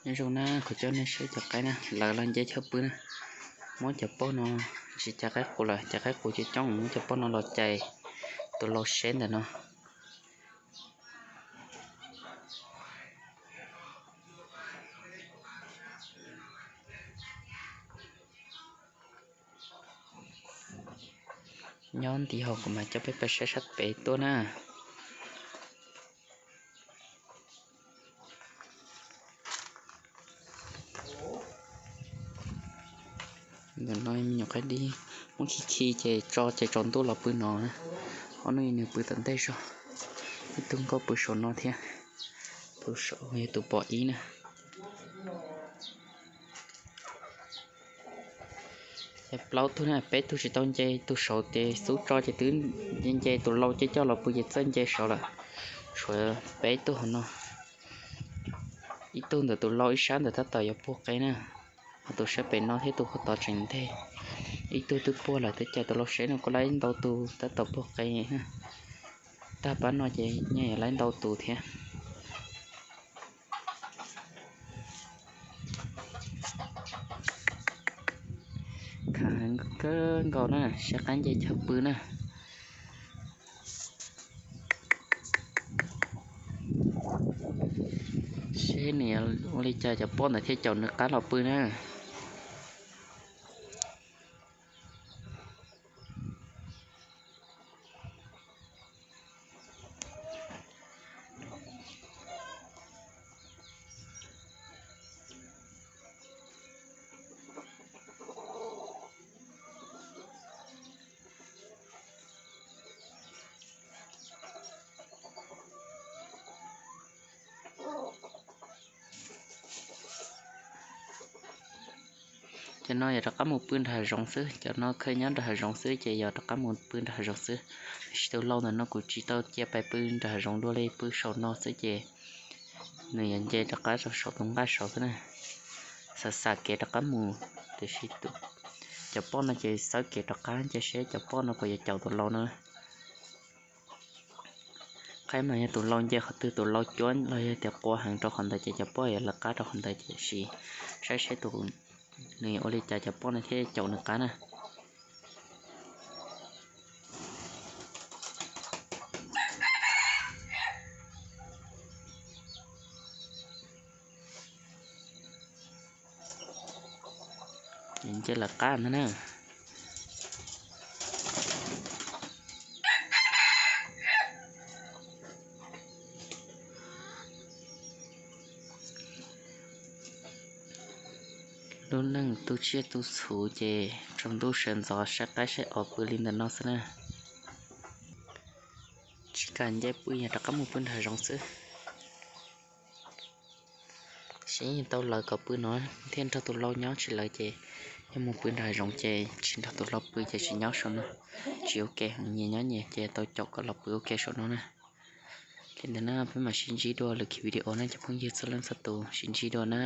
Nyob zoo na, kuv coj nej saib cov qaib na, lawv los nce chaw pw na. Muab cov poj no, tsis cais qaib qus lawm, cais qaib qus coob coob, muab cov poj no los cais tus lau seb ntawm no. Nyob nti hauv kuv mam coj peb pais saib sab pem tuaj na. Ntawm no me nyuam qaib dib, muab khi khi ces tso ces tsaus ntuj los pw no. Ob hnub nws pw tom ntej zog, ib tug nkauj pw saum no thiab, tus saum yog tus pom ib na. Ces plaub tug na, peb tug tsis tau nce, tus saum ces xub tso ces twb nce nce tus lau coj coj los pw ces txawj nce saud lawm. Tshuav peb tug hauv no, ib tug ntawm tus lau ib sab ntawm tab tom yuav puag qe na, ho tus sab pem no thiab tus puag tod tseem nteg. Ib tug twb puag lawm, twb cais tus lau seb no kuj laib ntau tus tab tom puag qe. Tag pab no ces yeej yuav laib ntau tus thiab. Khav heev kawg nkaus na, saib qaib nce chaw pw na. Seb nws ua li cas cov poj ntawd thiaj caum nws qab los pw na. Cov no yog rov qab mus pw nrag hav zoov xwb, cov no khawb nyob nrag hav zoov xwb ces yog rov qab mus pw nrag hav zoov xwb. Tiam sis tus lau ntawm no kuv tsis tau cia pais pw nrag hav zoov dua li, pw saum no xwb ces nws yuav nce rov qab rau saum tus nqaj saud xwb na. Xav xam kev rov qab mus, tiam sis cov poj no ces xawb kev rov qab, cia seb cov poj no puas yuav caum tus lau no. Qaib mas yog tus lau nce qhov twg, tus lau cuab los yog tias qua heev rau qhov ntawd ces cov poj yuav lawv qab rau qhov ntawd, tiam sis saib seb tus, nws ua li cas cov poj no thiaj caum nws qab na. Nws nce lawv qab ntag na. Lub neej tu tsiaj tu txhu ces tsaus ntuj sawv ntxov saib qaib saib os pw li ntawm no xwb na. Tsis kam nce pw, yog rov qab mus pw nrag zoov xwb. Seb yeej tau lawv kom pw no thiaj nrog tus lau nyob, tsis lawv ces yog mus pw nrag zoov ces tsis nrog tus lau pw ces tsis nyob saum no, tsis ua ke heev, nyias nyob nyias ces tau caum kom los pw ua ke saum no na. Li ntawd na, peb mam sib ntsib dua lwm video na cov phooj ywg txhua leej txhua tus, sib ntsib dua na.